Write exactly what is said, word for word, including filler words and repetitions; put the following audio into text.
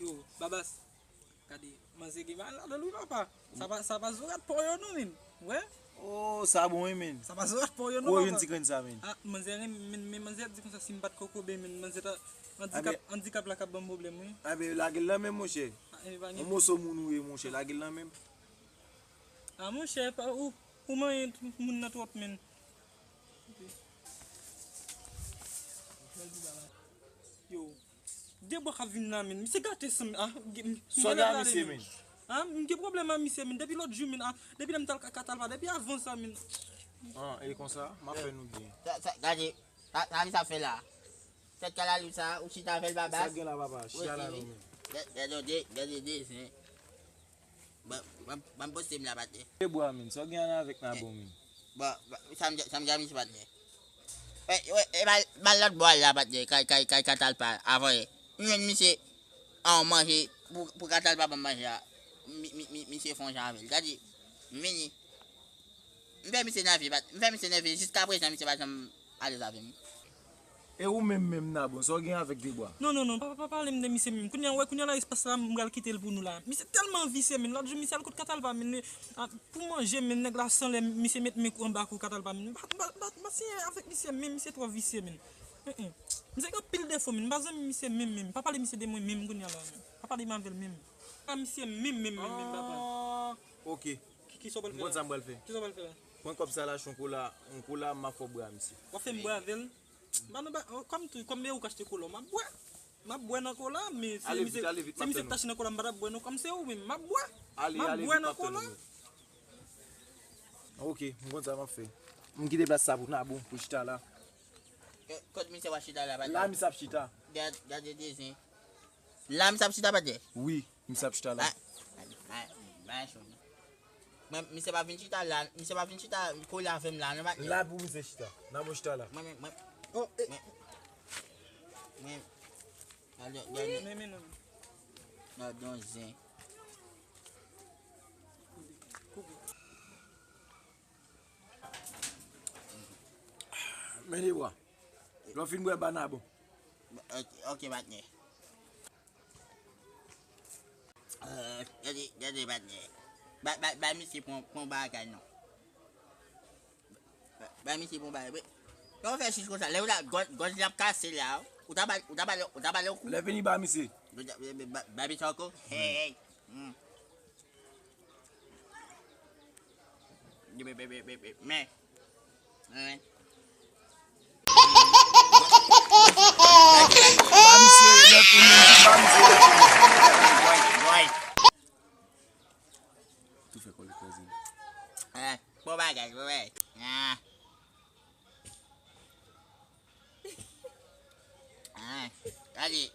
Yo, Babas, gade, manzè gen bagay ladan l wi papa. Sa pa, sa pa zo rat pòyo non, men. Wè? Oh, sa bon wi, men. Sa pa zo rat pòyo non, papa. Kote w jwenn ti grenn sa, men? Ah, manzè renmen, men, men manzè di konsa si m bat kokobe, men manzè ta andikap, andikap la k ap ban m pwoblèm wi. Anben, lage l nan men m, monchè. Ah, e pa gen. Yon moso moun ou ye, monchè, lage l nan men m. Ah, monchè, pa, ou, ou manyen moun nan twòp, men. Yo, Debwa k ap vin la, men. Misye gate san, ah, m, m, sa w gen ak misye, men? Ah, m gen pwoblèm ak misye, men. Depi lòt jou, men, ah, depi lè m t al ka, Katalpa, depi avan sa, men. Ah, e konsa, m ap fè nou byen. Sa, sa, gade, sa, sa misye ap fè la. Tèt kalalou sa, ou chita avè l, Babas. Sa gen la, papa? Chita la, non, men. Gade, gade, gade, gade, gade. Ban, ban, ban m poste m la, patnè. E bwa, men, sa w gen avèk Nabo, men? Bon, bon, sa m, sa m di a misye, patnè. E, e, e, bal, bal lòt bò a la, patnè, kay, kay, kay Katalpa, avan yè. M jwenn misye an manje, pou, pou Katalpa ban m manje a. Mi, mi, mi, misye fè yon jan avè l. Gade, m vini. M fè misye nève, patnè. M fè misye nève, jiskaprezan, misye pa janm alèz avè m. E ou menm menm, Nabo, sa w gen avèk Debwa? Non, non, non, pa, pa pale m de misye menm. Kounye a, wè, kounye a la, espas la, m pral kite l pou nou la. Misye tèlman visye, men. Lòt jou, misye al kot Katalpa, men, ah, pou manje, men, nèg la san lè, misye met men kou anba kou Katalpa, men. M pa, m pa, m pa, m pa siyen avèk misye menm, misye twò visye, men. Hein, hein. Misye gen anpil defo, men. M pa zanmi misye menm, menm. Pa pale misye de mwen menm kounye a la, men. Pa pale m avè l menm. Pa misye menm, menm, menm, menm, papa. Ah, ok. Ki, ki sa w pral fè la? M konn sa m pral fè. Ki sa w pral fè la? Pran kòb sa la, achte yon kola, yon kola, m ap fè w bwè a misye. W ap fè m bwè avè l? M pa nan ba, kòm tou, kòm e ou k achte kola, m ap bwè. M ap bwè nan kola, men se misye, se misye k t achte nan kola, m pa t ap bwè non, kòm se ou menm, m ap bwè. M ap bwè nan kola. Ok, m konn sa m ap fè. M kite plas sa pou Nabo, pou chita la. Kot misye w ap chita la, patnè? La misye ap chita. Gad, gade dezen. La misye ap chita, patnè? Wi, misye ap chita la. Ba, ba, ba, ba, cho. Mwen, misye pa vin chita la, misye pa vin chita kole avè m la, non, patnè? La pou misye chita. Nabo chita la. Mwen, mwen, mwen. Oh, eh. Mwen, mwen. Gade, gade. Men, men, non. Gade yon zen. Men Debwa. Lè w fin bwè, ba Nabo. Ok, ok, patnè. Eh, gade, gade, patnè. Ba, ba, ba misye pran, pran bagay, non. Ba, ba misye pran bagay. Kòman w fè chich konsa? Lè ou la, gòj, gòj li ap kase la, ou ta ba, ou ta ba, ou ta ba l yon kou. Lè fini, ba misye. Ba, ba, ba misye ankò. Hey, hey. Hmm. Men. Ba misye, lè fini, ba misye. Bwoy, bwoy. Tou fè kò li kraze. Eh, bon bagay, bon bagay. Ah. Ah, gade.